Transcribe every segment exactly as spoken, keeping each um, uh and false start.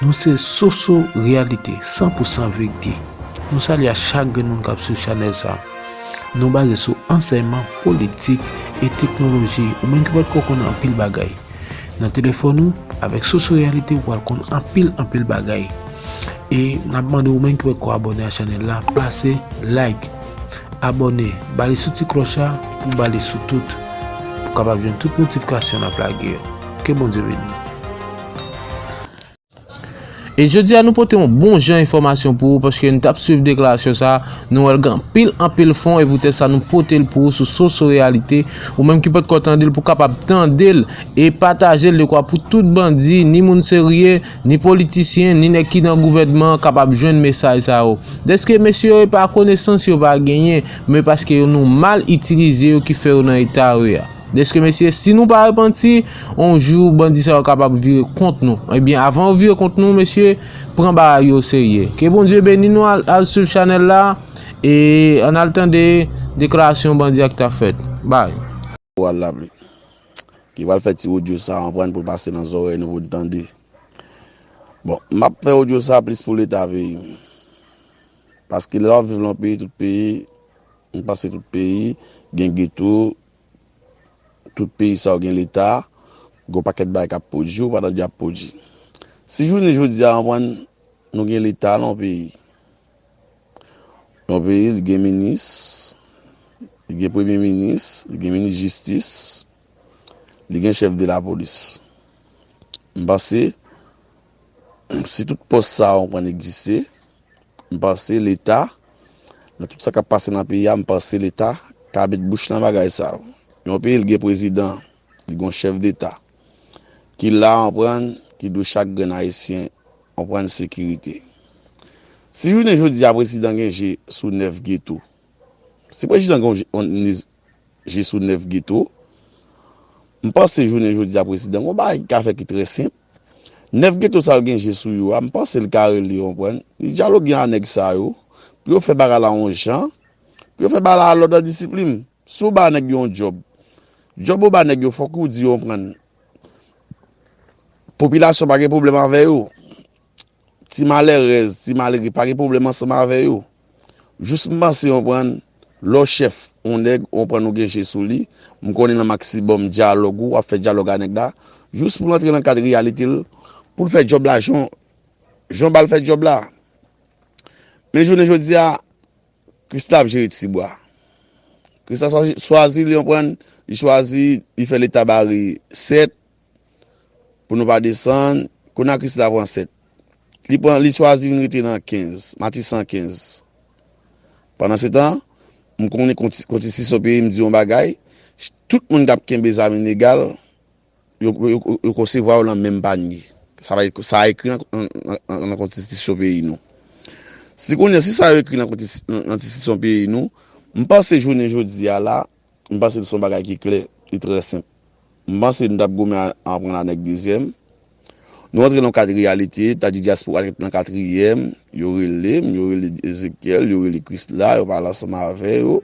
Nou se Soso Reyalite, san pou san verite. Nou salye a chak grenn moun k ap swiv chanèl sa. Nou baze sou ansèyman, politik e teknoloji. Ou menm ki potko konn anpil bagay. Nan telefòn ou, avèk Soso Reyalite, ou pral konn anpil, anpil bagay. E n ap mande ou menm ki potko abòne a chanèl la, pase like, abòne, ba li sou ti klòch la pou ba li sou tout, pou kapab jwenn tout notifikasyon n ap lage yo. Ke Bondye beni. E jodi a, nou pote yon bon jan enfòmasyon pou ou, paske n t ap swiv deklarasyon sa a, nou wè l gen anpil, anpil fon, e poutèt sa, nou pote l pou ou sou Soso Reyalite, ou menm ki potko tande l, pou kapab tande l e pataje l dekwa pou tout bandi, ni moun serye, ni politisyen, ni nèg ki nan gouvènman an kapab jwenn mesaj sa yo. Dèske mesye yo, e pa konesans yo pa genyen, men paske yo nou mal itilize yo ki fè yo nan eta yo ye a. Dèske mesye, si nou pa repanti, yon jou bandi sa yo kapab vire kont nou. Ebyen, avan yo vire kont nou, mesye, pran bagay yo serye. Ke Bondye beni nou, al, al swiv chanèl la, e ann al tande deklarasyon bandi a ki t ap fèt. Bay. Pou al laple. Ki pral fè ti odyo sa a, konprann, pou l pase nan zòrèy nou pou n tande. Bon, m ap fè odyo sa a plis pou leta peyi m. Paske lè w ap viv nan yon peyi, tout peyi, m panse tout peyi gen geto, tout peyi sa yo gen leta, gen yon pakèt bagay k ap pwodui, ou pa tande y ap pwodui. Si jounen jodi a, konprann, nou gen leta nan yon peyi. Yon peyi, li gen minis, li gen premye minis, li gen minis jistis, li gen chèf de lapolis. M panse, si tout pòs sa yo konn egziste, m panse leta, nan tout sa k ap pase nan peyi a, m panse leta ka met bouch nan bagay sa yo. Yon peyi, li gen prezidan, li gen yon chèf deta, ki la, konprann, ki dwe chak grenn ayisyen, konprann, sekirite. Si jounen jodi a prezidan gen je sou nèf geto, si prezidan gen je, je sou nèf geto, m panse jounen jodi a prezidan gen yon bagay ki ka fè ki trè senp. Nèf geto sa l gen je sou yo a, m panse l ka rele, konprann, li dyaloge a nèg sa yo, pou yo fè bagay la yon jan, pou yo fè bagay la alòd, an disiplin. Si w ba nèg yo yon djòb, djòb ou ba nèg yo, fòk ou di yo, konprann, popilasyon pa gen pwoblèm avè yo. Ti malèrèz, ti malere pa gen pwoblèm ansanm avè yo. Jis m panse, konprann, lè w chèf yon nèg, konprann, ou gen je sou li, m konnen nan maksimòm dyalòg ou, w ap fè dyalòg a nèg la, jis pou l antre nan kad reyalite l, pou l fè djòb la jan, jan w ba l fè djòb la. Men jounen jodi a, Krisla ap jere Tibwa. Krisla chwazi, chwazi li, konprann, li chwazi, li fè leta bare sèt, pou nou pa desann. Kounye a Krisla pran sèt. Li pran, li chwazi vin rete nan kenz, Matisan kenz. Pandansetan, m konnen konti-, konstitisyon peyi m di yon bagay, tout moun k ap kenbe zam ilegal, yo, yo, yo, yo konsevwa yo nan menm panye. Sa va, sa ekri nan, nan, nan, nan konstitisyon peyi nou. Si kounye a, si sa yo ekri nan konsti-, nan, nan konstitisyon peyi nou, m panse jounen jodi a la, m panse se yon bagay ki klè, li trè senp. M panse n t ap goumen a, a pran la nèg dezyèm. Nou antre nan yon kad reyalite, ta di dyaspora nan katriyèm, yo rele m, yo rele Ezekyèl, yo rele Krisla, yo pale ansanm avè yo.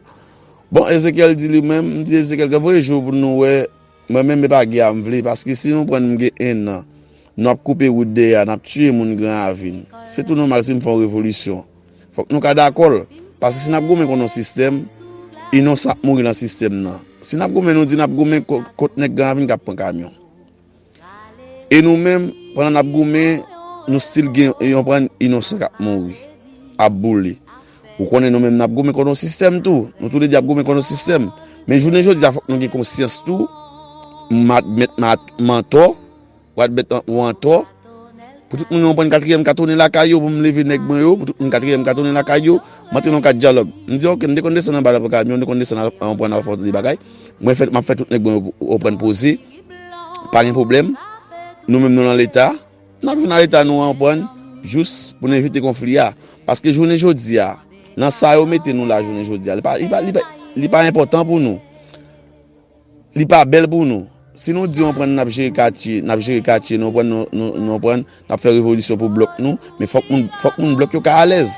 Bon, Ezekyèl di li menm, m di Ezekyèl, gen vre jou pou nou wè, mwen menm e pa gè a m vle, paske si nou pran m gen ennan, n ap koupe wout dèyè a, n ap tiye moun Gran Ravin. Se tou nòmal si m fè yon revolisyon. Fòk nou ka dakò l. Paske si n ap goumen kont yon sistèm, inonsan ap mouri nan sistèm nan. Si n ap goumen, nou di n ap goumen ko-, kont nèg Gran Ravin k ap pran kamyon. E nou menm, pandan n ap goumen, nou still gen yon prann inonsan k ap mouri, ap boule. Ou konnen nou menm n ap goumen kont yon sistèm tou. Nou toulede ap goumen kont yon sistèm. Men jounen jodi a, fòk nou gen konsyans tou. M admèt m a, m antò. W admèt an, ou antò. Pou tout moun yo pran katriyèm ka tounen lakay yo, pou m leve nèg mwen yo, pou tout moun katriyèm ka tounen lakay yo, m antre nan kad dyalòg. M di, oke, m te konn desann anba nan pran kamyon, m te konn desann al, an pran al fè de bagay. Mwen fè, m ap fè tout nèg mwen yo, yo pran poze. Pa gen pwoblèm. Nou menm nou nan leta. N ap jwenn a leta nou an pran jis pou n evite konfli a. Paske jounen jodi a, nan sa yo mete nou la jounen jodi a, li pa, li pa, li pa, li pa enpòtan pou nou. Li pa bèl pou nou. Si nou di yon pran n ap jere katye, n ap jere katye, nou pran, nou, nou, nou pran, n ap fè revolisyon pou blòk nou, men fòk moun, fòk moun blòk yo ka alèz.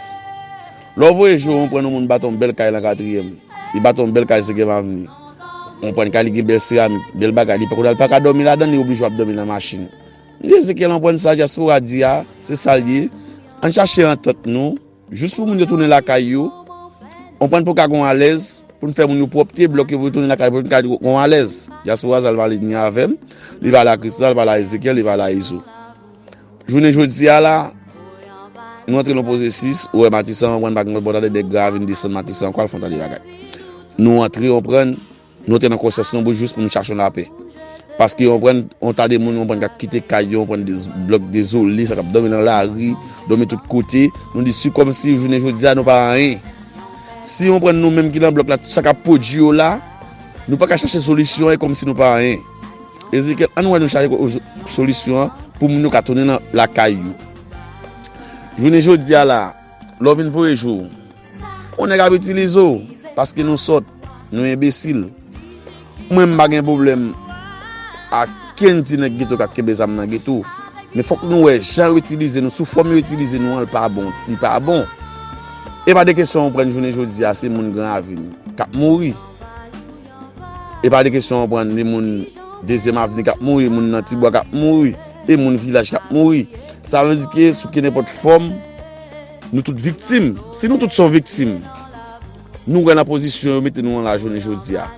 Lè w voye je w yon pran yon moun bati yon bèl kay nan katriyèm, li bati yon bèl kay Senkyèm Avni. Yon pran kay li gen bèl seramik, bèl bagay, li poko dal pa ka dòmi ladan, li oblije ap dòmi nan machin. M di Ezekyèl, anprann sa dyaspora di a, se sa l ye. Ann chache antant nou, jis pou moun yo tounen lakay yo. Anprann pou ka gon alèz, pou n fè moun yo pwòpte blòk yo, pou yo tounen lakay, pou n ka gon alèz. Dyaspora sa l pale ni avè m, li pale a Krista, li pale a Ezekyèl, li pale a Izo. Jounen jodi a la, nou antre nan pwosesis, ou wè Matisan, anprann pa gen lòt bò tande nèg gra vin desann Matisan ankò al fè yon tande bagay. Nou antre, anprann, nou te nan konsyans nou pou jis pou nou chache yon lapè. Paske, yon pran, yon ta de moun, yon pran k ap kite kay yo, yon pran de blòk dezole, sa k ap dòmi nan lari, dòmi tout kote. Nou di si kòmsi jounen jodi a nou pa anyen. Si yon pran nou menm ki nan blòk la, tout sa k ap pwodui yo la, nou pa ka chache solisyon, e kòmsi nou pa anyen. Ezekyèl, ann wè nou chache ko- solisyon an pou moun yo ka tounen nan lakay yo. Jounen jodi a la, lè w vin voye jou, yon nèg ap itilize w, paske nou sòt, nou enbesil. Mwen, m pa gen pwoblèm ak kenn ti nèg geto k ap kenbe zam nan geto. Men fòk nou wè jan yo itilize nou, sou fòm yo itilize nou an, li pa bon, li pa bon. E pa de kesyon yon pran jounen jodi a, se moun Gran Ravin k ap mouri. E pa de kesyon yon pran de moun Dezyèm Avni k ap mouri, moun nan Tibwa k ap mouri, e moun vilaj k ap mouri. Sa vle di ke sou kenenpòt fòm, nou tout viktim. Si nou tout se yon viktim, nou wè nan pozisyon yo mete nou an la jounen jodi a.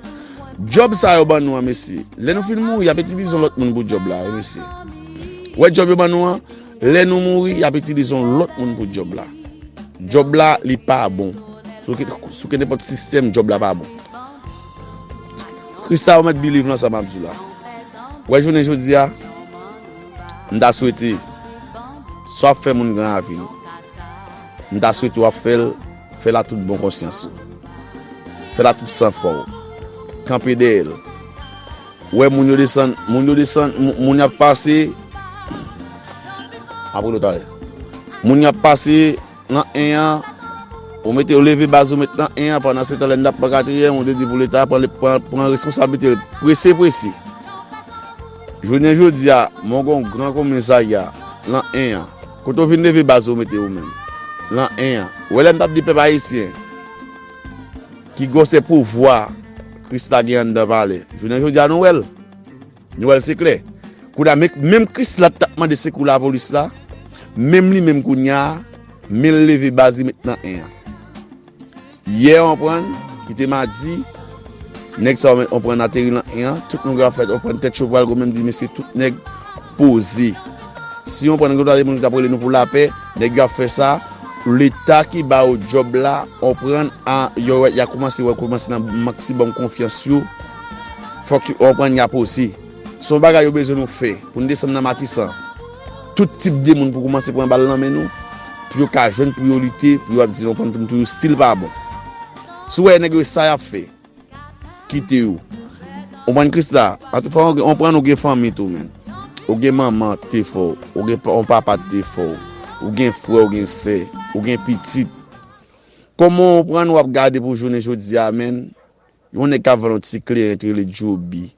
Djòb sa yo ban nou an, mesye, lè nou fin mouri, y ap itilize yon lòt moun pou djòb la, wi, mesye. Wè djòb yo ban nou an, lè nou mouri, y ap itilize yon lòt moun pou djòb la. Djòb la, li pa bon. Sou ke, sou kenenpòt sistèm, djòb la pa bon. Krista, ou mèt biliv nan sa m ap di w la. Wè jounen jodi a, m ta swete, sa w ap fè moun Gran Ravin, m ta swete w ap fè l, fè l a tout bon konsyans ou. Fè l a tout sanfwa w. Kanpe dèyè l. Wè moun yo desann, moun yo desann, moun, moun y ap pase, apre nou talè. Moun y ap pase nan en an, ou mete, ou leve baz ou met nan en an, pandan se tan lè n t ap pran katriyèm, ou te di pou Leta pran, pran, pran responsablite l prese, prese. Jounen jodi a, mwen gen yon gran komisarya nan en an. Kote w vin leve baz ou mete ou menm? Nan en an. Ou wè lè m t ap di pèp ayisyen, ki gwosè pouvwa Krista gen anndan palè. Jounen jodi a, nou wè l. Nou wè l, se klè. Kounye a, menm, menm Krista t ap mande sekou lapolis la, menm li menm kounye a, men l leve baz li met nan en an. Yè, w konprann, ki te madi, nèg sa yo, w konprann, ateri nan en an, tout nou gen afè, w konprann, tèt cho pral gwo, menm di, mesye, tout nèg poze. Si yon pran gen de moun ki t ap rele nou pou lapè, nèg yo ap fè sa. Leta ki ba yo djòb la, yon pran a, yo, y a kòmanse, wè, kòmanse nan mank si ban m konfyans yo. Fòk yon pran y a poze. Se yon bagay yo bezwen nou fè. Pou n desann nan Matisan. Tout tip de moun pou kòmanse pran bal nan men nou. Pou yo ka jwenn priyorite, pou yo ap di yon pran pou n toujou stil pa bon. Si w wè nèg yo sa y ap fè. Kite yo. Ou konprann Krista? An tou fwa, ou gen, ou konprann ou gen fanmi tou, menn. Ou gen manman te fè w, ou gen pa- yon papa te fè w, ou gen frè, ou gen sè, ou gen pitit. Kòman ou konprann w ap gade pou jounen jodi a, menn? Yon nèg k ap vann yon ti kleren, t rele Djobi.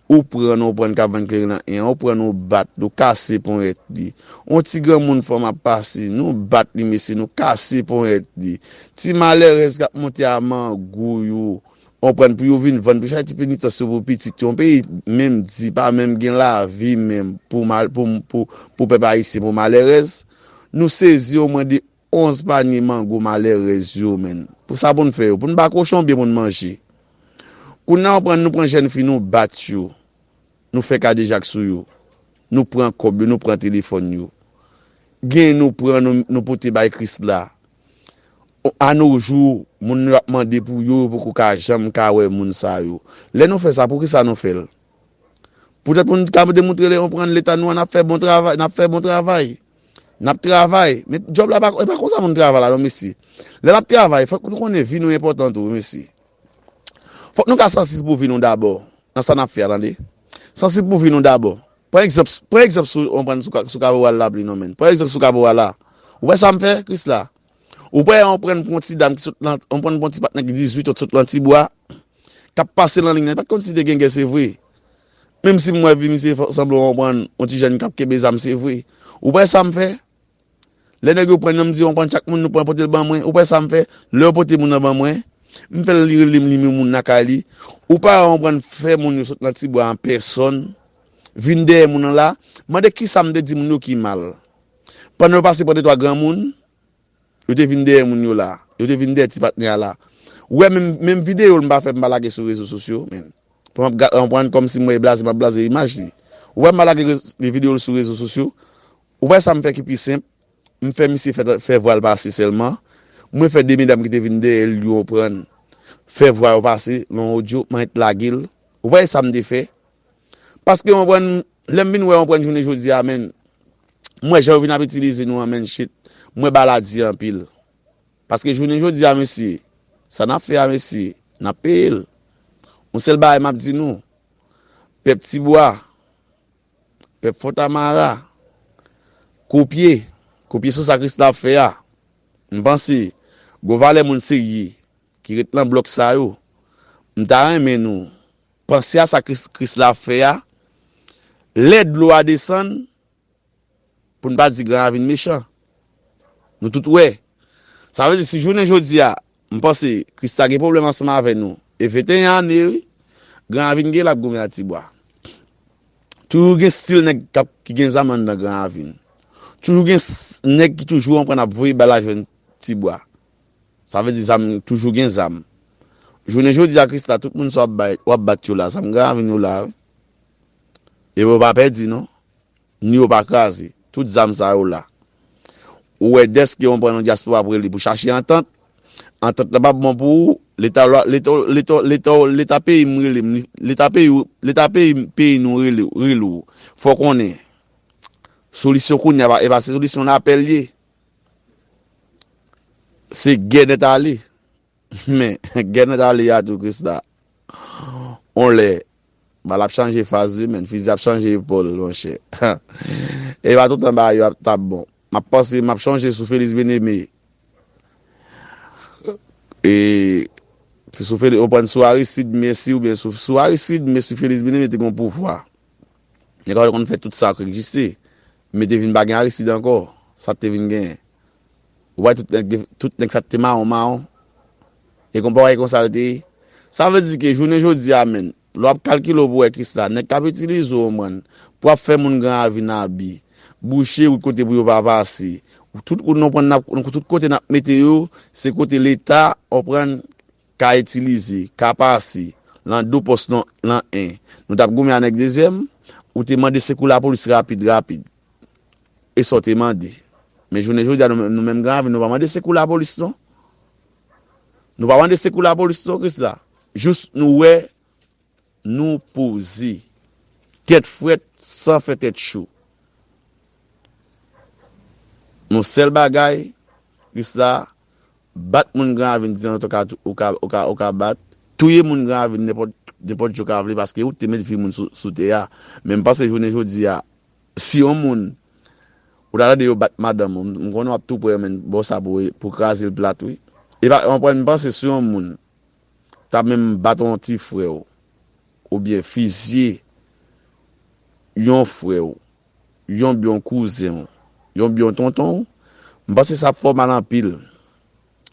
Ou pran, ou pran k ap vann kleren nan en an, ou pran, ou bat, ou kase ponyèt li. Yon ti granmoun fanm ap pase, nou bat li, mesye, nou kase ponyèt li. Ti malèrèz k ap monte a mangouy ou, konprann, pou yo vin vann, pou chache ti penitans yo pou pitit yo. Yon peyi menm di pa menm gen lavi menm pou mal, pou, pou, pou pèp ayisyen, pou malèrèz. Nou sezi omwen de onz panye mango malèrèz yo, menn. Pou sa pou n fè yo, pou n ba kochon oubyen pou n manje? Kounye a, ou pran, nou pran jèn fi, nou bat yo. Nou fè kadejak sou yo. Nou pran kòb yo, nou pran telefòn yo. Gen nou pran, nou, nou pote bay Krisla. Anojou, moun yo ap mande pou yo, yo poko ka janm ka wè moun sa yo. Lè nou fè sa, poukisa nou fè l? Poutèt pou n ka demontre lè yon pran leta nou an, n ap fè bon travay, n ap fè bon travay. N ap travay. Men djòb la, pa, e pa konsa moun travay la, non, mesye. Lè n ap travay, fòk nou konnen vi nou enpòtan tou, mesye. Fòk nou ka sansib pou vi nou dabò. Nan sa n ap fè a, tande. Sansib pou vi nou dabò. Pran egzanp, pran egzanp sou, on pran sou ka-, sou kaporal Lapli, non, menn. Pran egzanp sou kaporal la. Ou wè sa m fè, Krisla? Ou pa wè on pran pou yon ti dam ki sot nan, on pran pou yon ti patnè ki dizuit an sot nan Tibwa, k ap pase nan liy nan, li pa t konn si te gen gè, se vre. Menm si m wè vi misye fè sanblan on pran yon ti jèn k ap kenbe zam, se vre. Ou pa wè sa m fè? Lè nèg yo pran nan, m di, on pran chak moun, nou pran pote l ban mwen. Ou pa wè sa m fè? Lè yo pote moun nan ban mwen, m fè l li rele m, li menm moun lakay li. Ou pa wè on pran fè moun yo sot nan Tibwa an pèsòn, vin dèyè moun nan la, Mande kisa m te di moun yo ki mal. Pandan yo pase pran de twa granmoun, yo te vin dèyè moun yo la. Yo te vin dèyè ti patnè a la. Ou wè menm, menm videyo l m pa fè, m pa lage sou rezo sosyo, men. Pou m ap ga- anprann kòmsi mwen blaze, m ap blaze imaj li. Ou wè m pa lage re- videyo l sou rezo sosyo. Ou wè sa m fè ki pi senp? M fè misye fè, fè vwa l pase sèlman. Mwen fè de medam ki te vin dèyè l yo pran fè vwa yo pase, l on odyo, mwen lage l. Ou wè sa m te fè? Paske w konprann, lè m vin wè w konprann jounen jodi a, menn, m wè jan yo vin ap itilize nou an, menn, shit, m wè bagay la di anpil. Paske jounen jodi a, mesye, sa n ap fè a, mesye, n ap peye l. Yon sèl bagay m ap di nou, pèp Tibwa, pèp Fontamara, kopye, kopye sou sa Krisla ap fè a. M panse, gon valè moun serye ki ret nan blòk sa yo, m ta renmen nou panse a sa Kris, Krisla ap fè a. Lè dlo a desann, pou n pa di Gran Ravin mechan. Nou tout wè. Sa vle di, si jounen jodi a, m panse Krisla gen pwoblèm ansanm avè nou, e venteyen ane, wi, Gran Ravin gen l ap goumen ak Tibwa. Toujou gen stil nèg k ap, ki gen zam anndan Gran Ravin. Toujou gen s- nèg ki toujou anprann ap voye bal la jwenn Tibwa. Sa vle di zam, toujou gen zam. Jounen jodi a, Krisla, tout moun sa w ap bay, w ap bat yo la, zam Gran Ravin yo la, wi. E yo pa pèdi, non. Ni yo pa kraze. Tout zam sa yo la. Ou wè dèske yon pran nan dyaspora ap rele pou chache antant. Antant la p ap bon pou ou. Leta, leta, leta, leta, leta peyi m rele m. Leta peyi, leta peyi, peyi nou rele, rele w. Fò w konnen. Solisyon kounye a, e pa se solisyon lapè l ye. Se gè nèt ale. Men, gè nèt ale a tou, Krisla. On lè, bal ap chanje faz, wi, men, fizi ap chanje epòl, monchè. E pa toutan bagay yo ap t ap bon. M ap panse, m ap chonje sou Félix Bien-Aimé. E, sou Félix, ou konprann, sou Aristide, men si, oubyen sou, sou Aristide, men sou Félix Bien-Aimé te gen pouvwa. Nèg yo konn fè tout sa k egziste. Men te vin pa gen Aristide ankò. Sa te vin genyen. Ou wè tout nèg, tout nèg sa te mawon mawon. E konpa w wè konsa l te ye. Sa vle di ke jounen jodi a, menn, lè w ap kalkile w pou wè Krisla, nèg k ap itilize w, man, pou ap fè moun Gran Ravin abi, bouche wout kote pou yo pa pase. Tout kote nou pran, n ap, tout kote n ap mete yo, se kote Leta, w konprann, ka itilize, ka pase, lan do pòs, lan, lan en. Nou t ap goumen a nèg dezyèm, ou te mande sekou lapolis rapid, rapid. E sa w te mande. Men jounen jodi a, nou menm, nou menm Gran Ravin, nou pa mande sekou lapolis, non. Nou pa mande sekou lapolis, non, Krisla. Jis nou wè, nou poze. Tèt frèt, san fè tèt cho. Yon sèl bagay, Krisla, bat moun Gran Ravin, di an, ou ka, ou ka, ou ka, ou ka bat. Touye moun Gran Ravin, nenpòt, nenpòt jan w ka vle, paske ou te met vi moun sou, sou tè a. Men m panse jounen jodi a, si yon moun, ou ta tande yo bat madanm ou, m, m konnen w ap tou prè, men, bò sa pou, pou kraze l plat, wi. E pa, w konprann, m panse si yon moun ta menm bat yon ti frè w, oubyen fizye yon frè w, yon byen yon kouzen w, yon byen yon tonton w, m panse sa ap fè w mal anpil.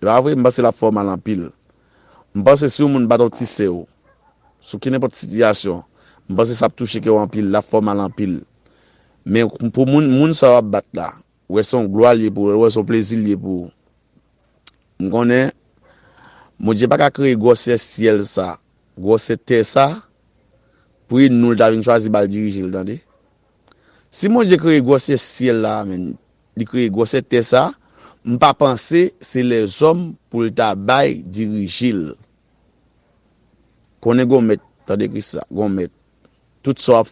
E pa vre, m panse l ap fè w mal anpil. M panse si yon moun bat yon ti sè w, sou ki nenpòt sitiyasyon, m panse sa ap touche kè w anpil, l ap fè w mal anpil. Men pou moun, moun sa w ap bat la, ou wè se yon glwa l ye pou ou, ou wè se yon plezi l ye pou ou. M konnen Bondye pa ka kreye gwosè syèl sa, gwosè tè sa, pou e nou l ta vin chwazi ba l dirije l, tande. Si Bondye kreye gwosè syèl la, menn, li kreye gwosè tè sa, m pa panse se lèzòm pou l ta bay dirije l. Konnen gon mèt, tande Krisla, gon mèt. Tout sa w ap fè,